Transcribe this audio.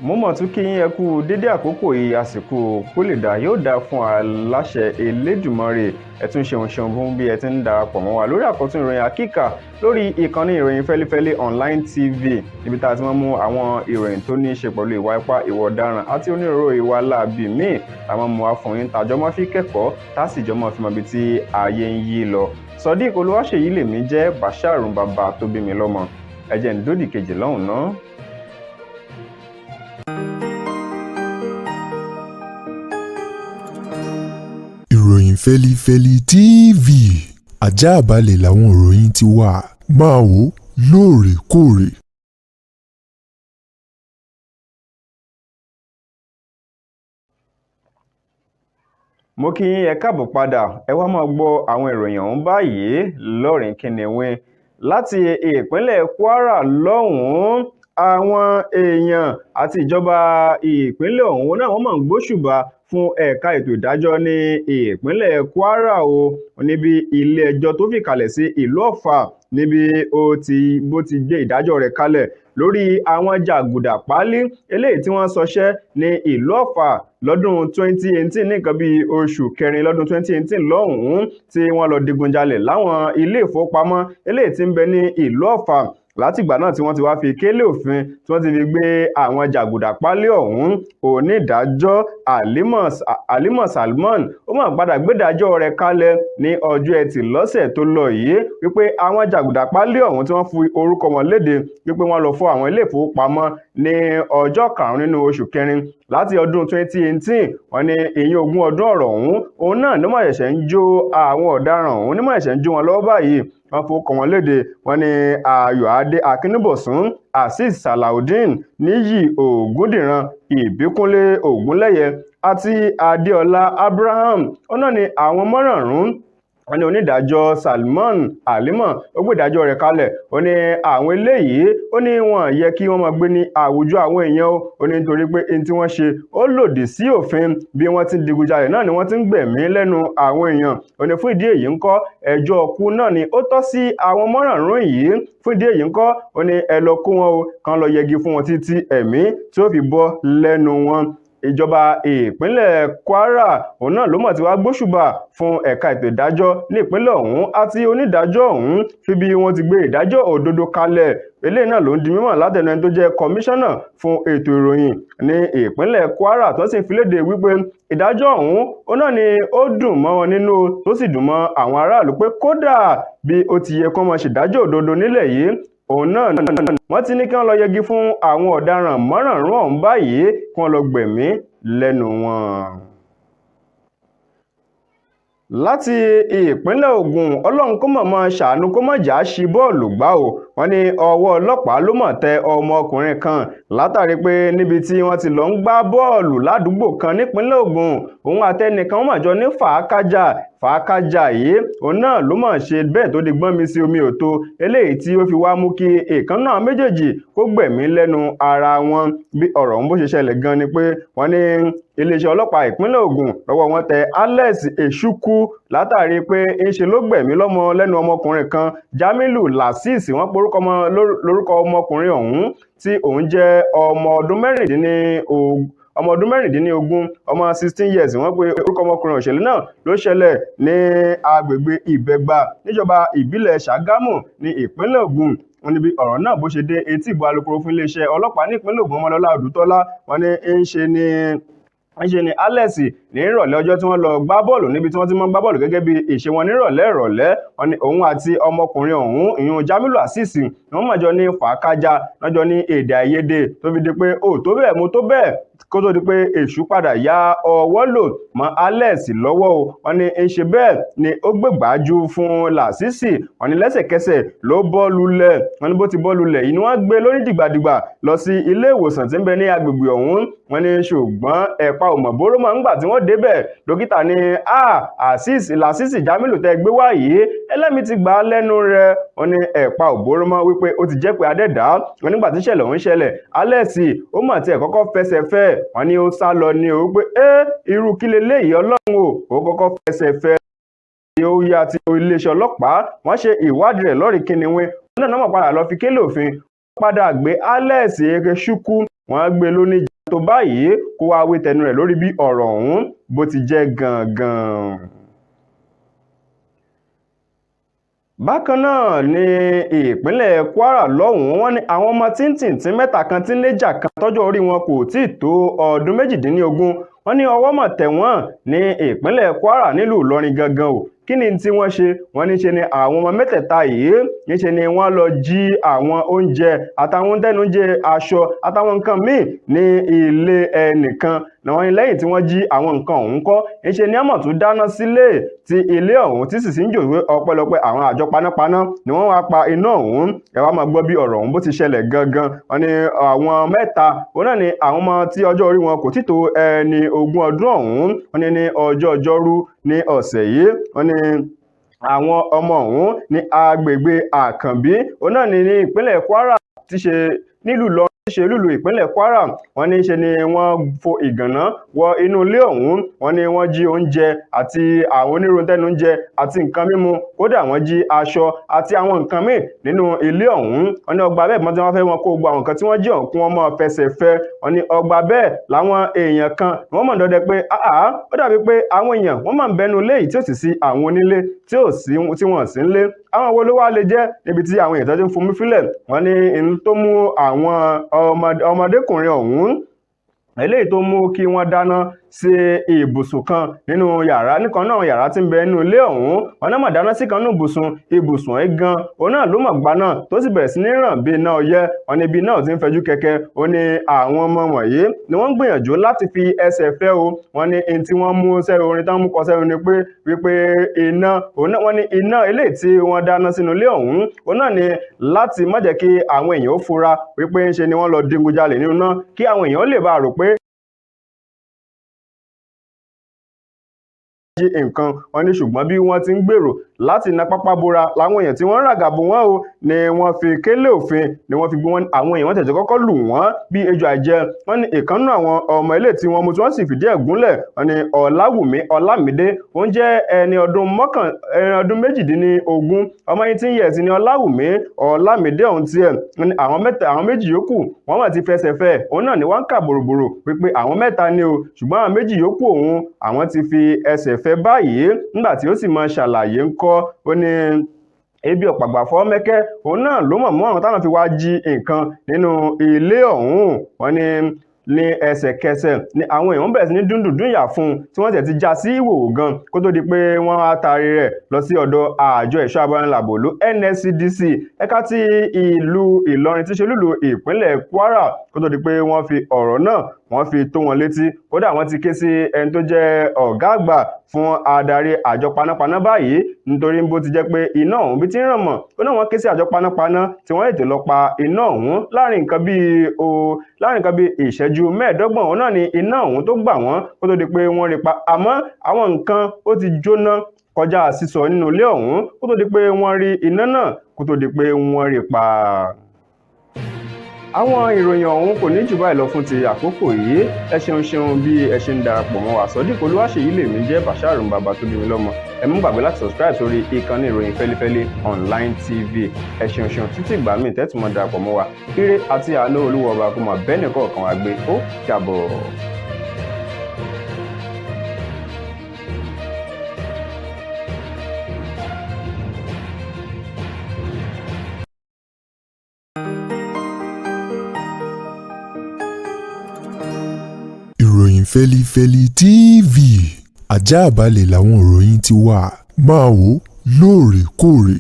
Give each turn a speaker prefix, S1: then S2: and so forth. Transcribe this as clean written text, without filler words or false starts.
S1: Mo mọ̀ tún kí yín, ẹ kú dédé àkókò yìí. Àsìkò kó lè dà yóò dáa fún aláṣẹ Elédùmarè. Ẹ tún ṣeun ṣeun fún bí ẹ ti ń darapọ̀ mọ́ wa lórí àkọ́tún ìròyìn àkíkà lórí ìkànnì Ìròyìn Fẹ́lífẹ́lí Online TV, níbi tá a ti máa mú àwọn ìròyìn tó ní í ṣe pẹ̀lú ìwà ipá, ìwà ọ̀daràn àti onírúurú ìwà láabi míì táwọn mú wá fún yín, tàjọ́ máa fi kẹ́kọ̀ọ́, tá sì jọ máa fi mọ ibi tí ayé ń yí lọ. Sodiq Olúwaṣèyí lèmi jẹ́, Basharun bàbá tó bí mi lọ́mọ. Ẹ jẹ́ ń dódì kejì lọ́hùn náà.
S2: Ìròyìn Fẹ́lífẹ́lí TV, ajáàbalẹ̀ làwọn ìròyìn ti wà, máa wò lóòrèkóòrè.
S1: Mo kí yín, ẹ káàbọ̀ padà. Ẹ wá máa gbọ́ àwọn ìròyìn ọ̀hún báyìí lọ́rìn kìnìún. Láti ìpínlẹ̀ Kwara lọ́hùn-ún, àwọn èèyàn àti ìjọba ìpínlẹ̀ ọ̀hún náà, wọ́n máa ń gbóṣùbà fún ẹ̀ka ètò ìdájọ́ ní ìpínlẹ̀ Kwara o, níbi ilé-ẹjọ́ tó fìkàlẹ̀ sí ìlú Ọ̀fà, níbi ó ti bó ti gbé ìdájọ́ rẹ̀ kalẹ̀ lórí àwọn jàgùdà páálí eléyìí tí wọ́n ṣọṣẹ́ ní ìlú Ọ̀fà lọ́dún 2018, ní nǹkan bíi oṣù kẹrin lọ́dún 2018 lọ́hùn-ún, tí wọ́n lọ digunjalè láwọn ilé ìfowópamọ́ eléyìí tí ń bẹ ní ìlú Ọ̀fà. Látìgbà náà tí wọ́n ti wá fi kélé òfin tí wọ́n ti fi gbé àwọn jàgùdà páálí ọ̀hún, onídàájọ́ Alimọ̀ Salman ó máa padà gbédájọ́ rẹ̀ kalẹ̀ ní ọjọ́ Ẹtì lọ́sẹ̀ tó lọ yìí, wípé àwọn jàgùdà páálí ọ̀hún tí wọ́n fi orúkọ wọn léde wípé wọ́n lọ fọ́ àwọn ilé ìfowópamọ́ ní ọjọ́ 5 nínú oṣù kẹrin láti ọdún 2018, wọ́n ní ìyẹn ogún ọdún ọ̀rọ̀ ọ̀hún, òun náà ní mọ̀ ṣẹ̀ṣẹ̀ ń jó àwọn ọ̀daràn ọ̀hún, ní mọ̀ ṣẹ̀ṣẹ̀ ń jó wọn lọ́wọ́ báyìí. Wọ́n forúkọ wọn léde, wọ́n ní Ayọ̀adé Akínníbọ̀sún, Azeez Salaudeen, Níyì Ògúndìran, Ìbíkúnlé Ògúnlẹ̀yẹ àti Adéọlá Abraham. Ó náà ní àwọn márààrún. Wọ́n ní onídàájọ́ Salman Alimọ ó gbé ìdájọ́ rẹ̀ kalẹ̀. Ó ní àwọn eléyìí, ó ní wọ́n yẹ kí wọ́n máa gbé ní àwùjọ àwọn èèyàn o. Ó ní nítorí pé ohun tí wọ́n ṣe ó lòdì sí òfin. Bí wọ́n ti ń digunjalè náà ni wọ́n ti ń gbẹ̀mí lẹ́nu àwọn èèyàn. Ó ní fún ìdí èyí ńkọ́, ẹjọ́ ọkú náà ni ó tọ́ sí àwọn márààrún yìí. Fún ìdí èyí ńkọ́, ó ní ẹ lọ kó wọn o, kán lọ yẹgi fún wọn títí ẹ̀mí tí ó fi bọ́ lẹ́nu wọn. Ìjọba ìpínlẹ̀ Kwara òun náà ló mọ̀ tí wàá gbóṣùbà fún ẹ̀ka ètò ìdájọ́ ní ìpínlẹ̀ ọ̀hún àti onídàájọ́ ọ̀hún fi bí wọ́n ti gbé ìdájọ́ òdodo kalẹ̀. Eléyìí náà ló ń di mímọ̀ látẹnu ẹni tó jẹ́ kọmíṣánná fún ètò ìròyìn ní ìpínlẹ̀ Kwara, tó sì fi léde wípé ìdájọ́ ọ̀hún ó náà ni ó dùn mọ́ wọn nínú, tó sì dùn mọ́ àwọn aráàlú, pé kódà bí ó ti yẹ kó máa ṣèdájọ́ òdodo nílẹ̀ yìí, òun náà wọ́n ti ní kí wọ́n lọ yẹgi fún àwọn ọ̀daràn márààrún ọ̀hún báyìí, kí wọ́n lọ gbẹ̀mí lẹ́nu wọn. Láti ìpínlẹ̀ Ògùn, Ọlọ́run kó mọ̀ mọ́ ṣàánú, kó mọ̀ já sí bọ́ọ̀lù gbá o. Wọ́n ní ọwọ́ ọlọ́pàá ló mọ̀ tẹ ọmọkùnrin kan látàrí pé níbi tí wọ́n ti lọ ń gbá bọ́ọ̀lù ládùúgbò kan nípínlẹ̀ Ògùn, òun àtẹnìkan wọ́n mọ̀ jọ ní fàákájà fàákájà yìí, òun náà ló mọ̀ ṣe bẹ́ẹ̀ tó di gbọ́n mi sí omi òtó, eléyìí tí ó fi wá mú kí ìkan náà méjèèjì kó gbẹ̀mí lẹ́nu ara wọn. Bí ọ̀rọ̀ ọ̀hún bó ṣe ṣẹlẹ̀ gan ni pé wọ́n ní iléeṣẹ́ ọlọ́pàá ìpínlẹ̀ Ògùn lọ́wọ́ wọn tẹ Alex Eshuku látàrí pé ńṣe ló gbẹ̀mí lọ́mọ lẹ́nu ọmọkùnrin kan, Jamilu Lasisi wọ́n porúkọ ọmọ lórúkọ ọmọkùnrin ọ̀hún, tí òun jẹ́ ọmọ ọdún 16, ọmọ ọdún 16, ọmọ 16 years. Wọ́n pe orúkọ ọmọkùnrin. Òṣèlú náà ló ṣẹlẹ̀ ní agbègbè Ìbẹ̀gbà níjọba ìbílẹ̀ Ṣàgámù ní ìpínlẹ̀ Ògùn. Wọ́n ní bí ọ̀rọ̀ náà bó ṣe dé etí ìbò alukoro fún iléeṣẹ́ ọlọ́pàá ní ìpínlẹ̀ Ògùn, Ọmọlọ́lá Odùtọ́lá, wọ́n ní ń ṣe ni Alex ní ìrọ̀lẹ́ ọjọ́ tí wọ́n lọ gbá bọ́ọ̀lù níbi tí wọ́n ti máa ń gbá bọ́ọ̀lù gẹ́gẹ́ bí ìṣe wọn nírọ̀lẹ́ ìrọ̀lẹ́. Wọ́n ní òun àti ọmọkùnrin ọ̀hún, ìyún Jamilu Azeez, ni wọ́n mọ̀jọ ní fàákájà lọ́jọ́ ní èdè àìyedè tó fi di pé ó tó bẹ́ẹ̀ mo tó bẹ́ẹ̀, kó tó di pé èṣù padà ya ọwọ́ lò mọ́ Alex lọ́wọ́ o. Wọ́n ní ń ṣe bẹ́ẹ̀ ni ó gbégbájú fún Lásìsì. Wọ́n ní lẹ́sẹ̀kẹsẹ̀ ló bọ́ lulẹ̀. Wọ́n ní bó ti bọ́ lulẹ̀ yìí ni wọ́n gbé lórí dìgbàdìgbà lọ sí ilé ìwòsàn tí ń bẹ ní agbègbè ọ̀hún. Wọ́n ní ṣùgbọ́n ẹ̀pa òmọ̀bóró máa ń gbà tí wọ́n débẹ̀, dókítà ní a Azeez Lásìsì Jamilu tẹ́ gbé wá yìí, ẹlẹ́mìí ti gbà á lẹ́nu rẹ̀. Wọ́n ní ẹ̀pa òbóró mọ́, wípé ó ti jẹ́ pé adẹ́dàá. Wọ́n nígbà tí ìṣẹ̀lẹ̀ ọ̀hún ṣẹlẹ̀, Alex ó mà tiẹ̀ kọ́kọ́ fẹsẹ̀ fẹ́. Wọ́n ní ó sá lọ ní o, pé ẹ́ irú kí leléyìí, Ọlọ́run o. Ó kọ́kọ́ fẹsẹ̀ fẹ́. Ó yá ti iléeṣẹ́ ọlọ́pàá, wọ́n ṣe ìwádìí rẹ̀ lọ́rìí kínníwín. Wọ́n náà mọ̀ padà lọ fi kélé òfin padà gbé Alex Ekechukwu. Wọ́n gbé lóníjà tó báyìí kó wá wí tẹnu rẹ̀ lórí bí ọ̀rọ̀ ọ̀hún bó ti jẹ́ gangan. Bákan náà ní ìpínlẹ̀ Kwara lọ́hùn-ún, wọ́n ní àwọn ọmọ tíntìntín mẹ́ta kan tí ń léjà kan tọ́jọ́ orí wọn kò tí ì tó ọdún 18, wọ́n ní ọwọ́ mọ̀ tẹ̀ wọ́n ní ìpínlẹ̀ Kwara nílùú Ìlọrin gangan o. Kí ni tí wọ́n ṣe? Wọ́n ní ṣe ni àwọn ọmọ mẹ́tẹ̀ẹ̀ta yìí níṣe ni wọ́n lọ jí àwọn oúnjẹ àtàwọn tẹnujẹ, aṣọ àtàwọn nǹkan míì ní ilé ẹnìkan. Wọ́n ní lẹ́yìn tí wọ́n jí àwọn nǹkan ọ̀hún kọ́, níṣe ni àmọ̀ tún dáná sílé tí ilé ọ̀hún tí sì sí ń jò pé ọpẹ́lọpẹ́ àwọn àjọ panápaná ni wọ́n wá pa iná ọ̀hún. Ẹ wá máa gbọ́ bí ọ̀rọ̀ ọ̀hún bó ti ṣẹlẹ̀ gangan. Wọ́n ní àwọn mẹ́ta òun náà ni àwọn ọmọ tí ọjọ́ orí wọn kò tí tó ẹni 20 ọdún ọ̀hún. Wọ́n ní ní ọjọ́ ọjọ́rú ní ọ̀sẹ̀ yìí, wọ́n ní àwọn ọmọ ọ̀hún ní agbègbè Àkànbí òun náà ní ní ìpínlẹ̀ Kwara tí ṣe nílùú Ìlọrin tí ṣe lùlù ìpínlẹ̀ Kwara. Wọ́n ní ṣe ni wọ́n fo ìgànná wọ inú ilé ọ̀hún. Wọ́n ní wọ́n jí oúnjẹ àti àwọn onírúurú tẹnu oúnjẹ àti nǹkan mímu, kódà wọ́n jí aṣọ àti àwọn nǹkan míì nínú ilé ọ̀hún. Wọ́n ní ọgbà bẹ́ẹ̀ tí wọ́n fẹ́ wọn kó gbogbo àwọn nǹkan tí wọ́n jí ọ̀hún kí wọ́n máa fẹsẹ̀ fẹ́. Wọ́n ní ọgbà bẹ́ẹ̀ làwọn èèyàn kan wọ́n mọ̀ dọdẹ pé àá ó dàbí pé àwọn èèyàn wọ́n máa ń bẹnu ilé yìí tí ò sì sí àwọn onílé tí ò sí tí wọ́n sì ń lé. Àwọn wo ló wá lè jẹ́ níbi tí àwọn èèyàn tó ti ń fomi fílẹ̀? Wọ́n ní n tó mú àwọn ọmọdékùnrin ọ̀hún eléyìí tó mú kí wọ́n dáná sí ibùsùn kan nínú yàrá nìkan náà, yàrá tí ń bẹ nínú ilé ọ̀hún. Wọn náà mà dáná sí kan nínú ibùsùn ẹ̀ gan òun náà ló mọ̀ gbá náà tó sì bẹ̀rẹ̀ sí ní ràn bí iná ọyẹ́. Wọn ní ibi náà ti ń fẹjú kẹ̀kẹ́. Ó ní àwọn ọmọ wọ̀nyí ni wọ́n ń gbìyànjú láti fi ẹsẹ̀ fẹ́ o. Wọ́n ní n tí wọ́n mú sẹ́rù orin tán mú kọ sẹ́rù ni pé wípé iná òun náà, wọ́n ní iná eléyìí tí wọ́n dáná sínú ilé ọ̀hún òun náà ni láti má jẹ́ kí àwọn èèyàn ó fura wípé ńṣe ni wọ́n lọ digunjalè nínú náà, kí àwọn èèyàn lè bá rò pé jí nǹkan. Wọ́n ní ṣùgbọ́n bí wọ́n ti ń gbèrò láti na pápá bora làwọn èèyàn tí wọ́n ń ràgàbò wọ́n o ni wọ́n fi kélé òfin ni wọ́n fi gbé wọn. Àwọn èèyàn wọ́n tẹ̀sí kọ́kọ́ lù wọ́n bí ejò àìjẹ. Wọ́n ní ìkànnú àwọn ọmọ ilé tí wọ́n mú tí wọ́n sì fìdí ẹ̀ gúnlẹ̀, wọ́n ní Ọláwùmí Ọlámídé, òun jẹ́ ẹni ọdún 18, ọmọ 18 years ní Ọláwùmí Ọlámídé ọ̀hún tiẹ̀. Wọ́n ní àwọn mẹ́ta, àwọn méjì yòókù wọ́n mà ti fẹsẹ̀ fẹ́. Òun náà ni wọ́n ń kà bòròbòrò wípé àwọn mẹ́ta ni o, ṣùgbọ́n àwọn méjì yòókù òun àwọn ti fi ẹsẹ̀ fẹ́ báyìí. Nígbà tí ó sì máa ṣàlàyé ńkọ́, ó ní ebi ọ̀pàgbà fọ́ mẹ́kẹ́ òun náà ló mọ̀ mú àwọn táwọn fi wá jí nǹkan nínú ilé ọ̀hún. Wọ́n ní ní ẹsẹ̀kẹsẹ̀ ni àwọn èèyàn bẹ̀rẹ̀ sí ní dúndùn yà fún un tí wọ́n sì ti já sí ìwòwò gan kó tó di pé wọ́n á taari rẹ̀ lọ sí ọ̀dọ̀ àjọ ẹ̀ṣọ́ abániláàbò ló NSCDC ẹ̀ka ti ìlú Ìlọrin tí ṣe lùlù ìpínlẹ̀ Kwara, kó tó di pé wọ́n fi ọ̀rọ̀ náà wọ́n fi tó wọn létí. Kódà wọ́n ti ké sí ẹni tó jẹ́ ọ̀gá àgbà fún adarí àjọ panápaná báyìí, nítorí bó ti jẹ́ pé iná ọ̀hún bí ti ń ràn mọ́ ó náà wọ́n ké sí àjọ panápaná tí wọ́n ètò lọ pa iná ọ̀hún láàrin nǹkan bíi ìṣẹ́jú 25. Òun náà ni iná ọ̀hún tó gbà wọ́n kó tó di pé wọ́n rí pa, àmọ́ àwọn nǹkan ó ti jóná kọjá sísọ nínú ilé ọ̀hún kó tó di pé wọ́n rí iná náà kó tó di pé wọ́n rí pa. Àwọn ìròyìn ọ̀hún kò ní jù báyìí lọ fún ti àkókò yìí. Ẹ ṣeun ṣeun bí ẹ ṣe ń darapọ̀ mọ́ wa. Sodiq Olúwaṣèyí lèmi jẹ́, Bàṣàrùn bàbá tó bí mi lọ́mọ. Ẹ mú gbàgbé láti subscribe sórí ìkànnì ìròyìn Fẹ́lífẹ́lí online TV. Ẹ ṣeun ṣeun títí ìgbà míì tẹ́tù mọ́ darapọ̀ mọ́ wa. Ire àti àánú Olúwa ọba kó máa bẹ́ẹ̀ nìkọ̀ọ̀kan wa gbé. Ó dàbọ̀.
S2: Ìròyìn Fẹ́lífẹ́lí TV ajáàbalẹ̀ làwọn ìròyìn ti wà, máa wò lóòrèkóòrè.